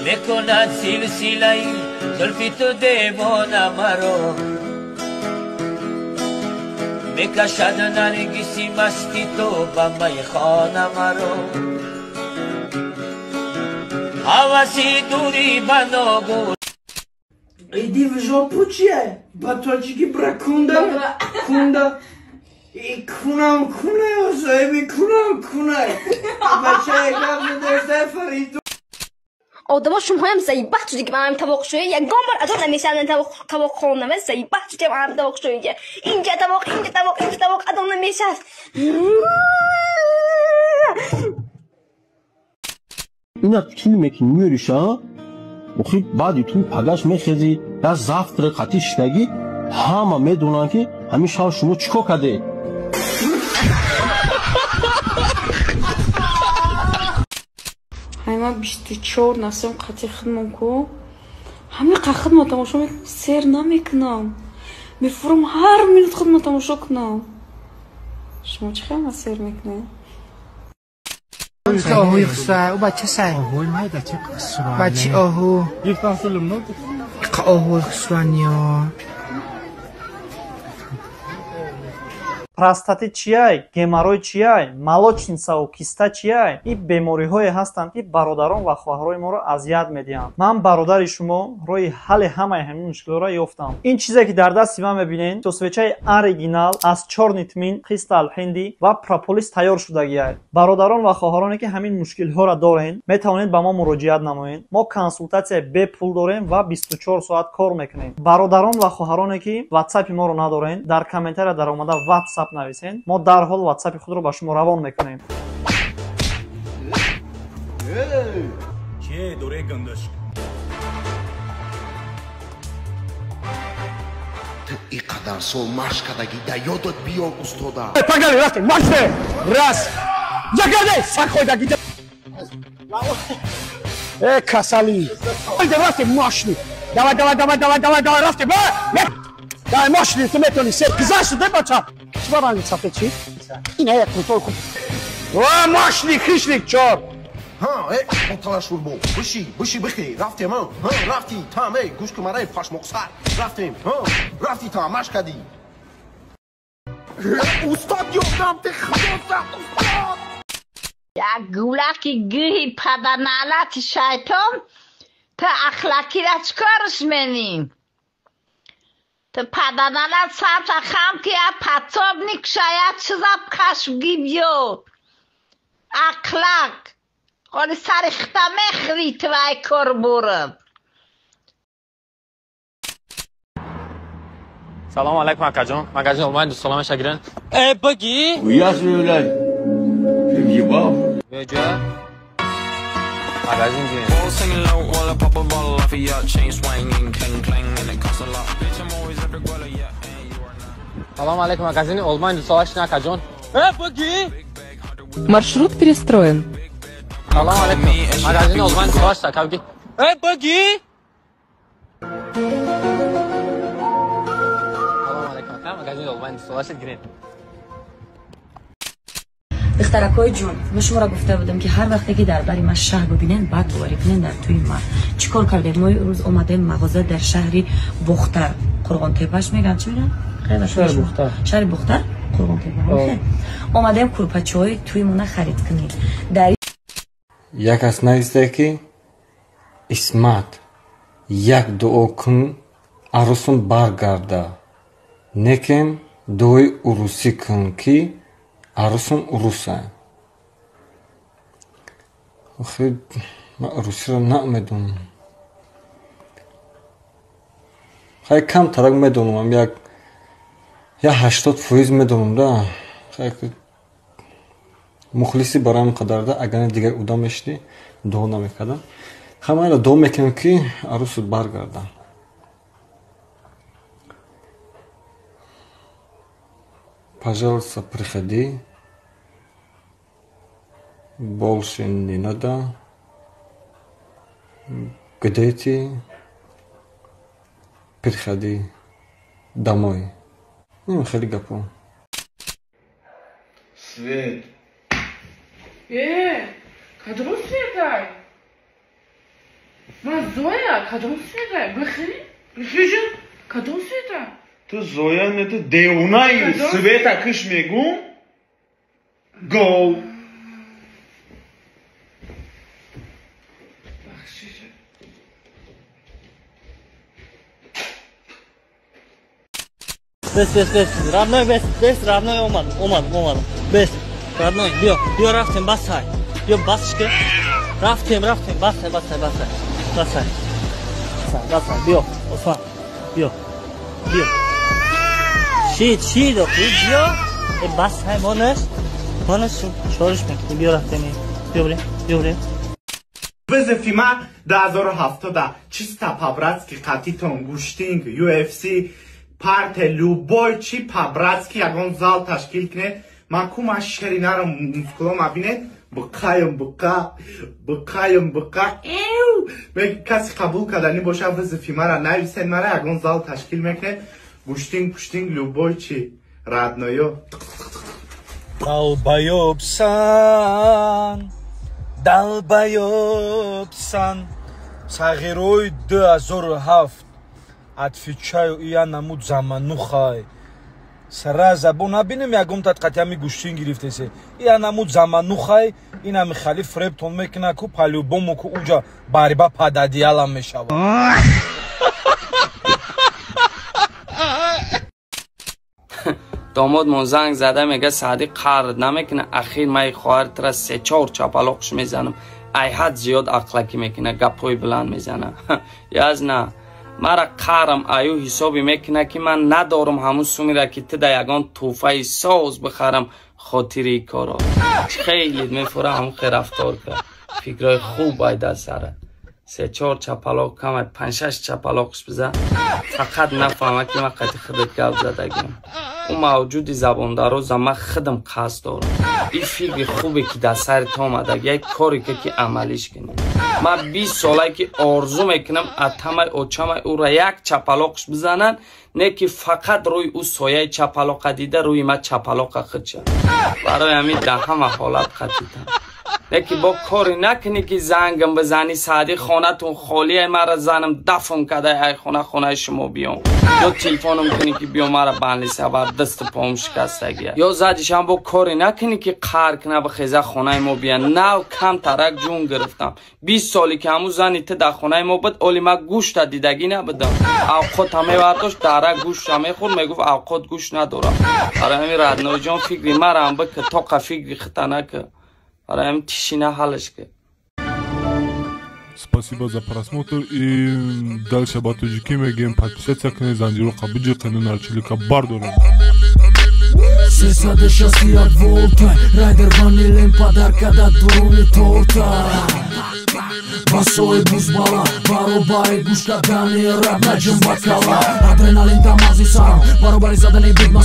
Мекунад силсилаи зулфи ту девона маро, мекашад наргиси масти ту ба майхона маро. Ҳаваси дури ба ногу. Иди в жопу чие? Ба тоҷики бракунда кунда. И кунам кунай, соҳиби кунам кунай. Бачаи гап задоштай Фаридун. Одамо шумоям заибат шуди, ки манам тавоқшӯя ягон бор адо намешавам. Тавоқхонама заибат шуди, манам тавоқшӯя. Инҷа тавоқ, инҷа тавоқ, инҷа тавоқ адо намешавад. Ина тӯй мекунӣ, меёриша, охи баъди тӯй пагаш мехезӣ, я завтра қати шиштагӣ, ҳама медонанд, ки ҳамин шаб шумо чӣ кор кардед. Ҳайма 24 насем қати хидмон ку, ҳамин қа хидма тамошо мекунам, сер намекунам, мефурам ҳар минут хидма тамошо кунам. Шумо чӣ хелма сер мекунед? Оҳуи хусрай, ӯ бача сай. Бачи оҳу. Оҳуи хусраниё. Простатит чияй, геморрой чияй, молочницаву киста чияй? Ин бемориҳое ҳастанд, ки бародарон ва хоҳарои моро азият медиҳанд. Ман бародари шумо роҳи ҳалли ҳамаи ҳамин мушкилотро ёфтам. Ин чизе, ки дар дасти ман мебинед, свечаи оригинал аз чёрный тмин, кристалл ҳинди ва прополис тайёр шудагиай. Бародарон ва хоҳароне, ки ҳамин мушкилҳоро доред, метавонед ба мо муроҷиат намоед. Мо консултатсияи бепул дорем ва 24 соат кор мекунем. Бародарон ва хоҳароне, ки ватсапи моро надоред, дар комментария даромада ватсап нависен, мо дарҳол ватсапи худро ба шумо равон мекунем. Ту и қадар сол машқ кардагӣ, да ёдат биёр устода. Погнали, рафтем, марше! Раз! Загадай, саг хойдагӣ! Э, касали! Рафтем, мошни! Давай, давай, давай, давай, давай, давай, рафтем! Давай, мошни, ту метавонӣ, се, гузашт, де бача! Чӣ ба ранги сафед чӣ? Ина як крутой хуб. О, мошни, хишник, чор! Ҳа, э, боталашурбо, биши, биши, бихи, рафтем, ҳа, рафти, там, эй, гӯш кун мара, пашмоқсар, рафтем, ҳа, рафти, там, машқ кардӣ. Устод, ёрдам, ти худо, устод! Як гулаки гӯҳи паданалати шайтон, ту ахлакира чикорш менӣ? Ту паданалат сарта хам ки я подсобник шая чиза кашбги биё. Ахлак ҳоли сари хита мехӯрӣ ту вай кор бурд. Салом алайкум, акаҷон. Магазин онлайн дӯстолама шагирен. Э, баги? Хуя блядь. Ты въебал? Беҷа? Магазин гирен. Салом алайкум, магазини онлайн дӯстолаш на, акаҷон. Э, баги? Маршрут перестроен. Салом алайкум. Магазини онлайн дӯстолаш акаги. Э, баги? Салом алайкум, ака. Магазини онлайн дӯстолаш гирен. Духтаракҳои ҷон, ман шуморо гуфта будам, ки ҳар вақте ки дар бари ман шаҳр бибинен, баъд боварӣ кунен дар тӯи ман. Чӣ кор кардем? Мо имрӯз омадем мағоза дар шаҳри Бохтар, Қурғонтепаш мегӯям, чӣ мегӯям? Шаҳри Бохтар. Шаҳри Бохтар, Қурғонтепа. Омадем курпачаҳои тӯймона харид кунем. Дар Як кас нависте, ки Исмат, як дуо кун, арӯсум баргарда, лекин дуои урусӣ кун, ки арӯсум уруса. Охи ман урусиро намедонам. Хай, камтарак медонам, як 80% медонам да. Хай, мухлисӣ барои ҳам қадарда, агар дигар одам мешидӣ, дуо намекардам. Хай, ман дуо мекунам, ки арӯсут баргарда. Пожалуйста, приходи. Больше не надо. Где ты? Приходи домой. Ну, хеле гапо. ۪ Ман Зоя, кадом Света? Бихи? Бихи кадом Света? Ту Зоя не ту девонаи. Света киш мегум? Гол. Бес, бес, бес, родной, бес, бес, родной, омадам, омадам, омадам. Бес, родной, биё, биё, рафтем, бас ҳай. Биё, басш ки. Рафтем, рафтем, бас ҳай, бас ҳай, бас ҳай. Бас ҳай. Бас ҳай, биё, Осман, биё, биё. Шид, шид, охи, биё. Э, бас ҳай, монаш, монаш, шориш мекунӣ, биё рафтем, биё бирем, биё бирем. Вызови ма 2007 чисто по-братски қатитон гуштинг, UFC, парте, любой чи по-братски ягон зал ташкил кунед. Ман ку ман шеринаро мускулома бинед, буққаем буққа, буққаем буққа, эв! Меги каси қабул кардани боша, вызови мара нависед, мара ягон зал ташкил мекунед. Гуштинг, пуштинг, любой чи, родноё. Долбоёбсан, долбоёбсан, сағирои 2007 отвечаю, я намуд заманухай. Сара забон набинем ягон тадқатями гӯштин гирифтесе. Я намуд заманухай, инами хали фребтон мекуна ку по-любому ку уҷа борьба под одеялом мешавад. Домодмон занг зада мега Саъди қард намекуна, ахир май хоҳар тра се-чор чапалоқш мезанам. Айҳад зиёд ақлакӣ мекуна, гапҳои баланд мезана. Язна мара қарам аю ҳисоби мекуна ки ман надорам ҳамун сумира ки ту да ягон тӯҳфаи соз бихарам хотири коро. Хеле мефура ҳамун хел рафтор кард. Фикрҳои хуб айда сара. Се-чор чапалоқ камай панҷ-шаш чапалоқш биза. Фақат нафаҳма ки ман қати худат гап задагиам. Ӯ мавҷуди забондароза ман худам қасд дорам. Ин фикри хубе ки дар сари ту омадаги, як коре ки амалиш кунӣ. Ман 20 солае ки орзу мекунам атамай очамай ӯра як чапалоқш бизананд, не ки фақат рӯи ӯ сояи чапалоқа дида рӯи ман чапалоқа худша. Барои ҳамин дар ҳама ҳолат қатитам. Не ки бо коре накунӣ ки зангам бизанӣ Саъди хонатун холие мара занам дафн кадай ай хона хонаи шумо биём. Ё телефонам кунӣ ки биё мара банлиса бар дасту пом шикастагия. Ё задишам бо коре накунӣ ки қар куна бихеза хонаи мо бия. Нав кам тарак ҷун гирифтам. 20 соле ки ҳамун зани ту дар хонаи мо буд, оли ман гӯшта дидагӣ набудам. Авқота мевардошт, дара гӯшта мехӯрд, мегуфт авқот гӯшт надорам. Барои ҳамин родноиҷон фикри марам бикӣ, тоқа фикри хита накӣ. Барои ҳамин тишина ҳалш ки. Спасибо за просмотр и дальше ба тоҷикӣ мегӯем подписаться кунед, занҷироқа биҷиқед, нарчилика бардоред. 361 волта, райдер ванилем подарка да дуруни торта. Басои бузбала, баробари гӯш кардани раб наҷум ба кала. Адреналин дар мағзи сарам, баробари задани бигма.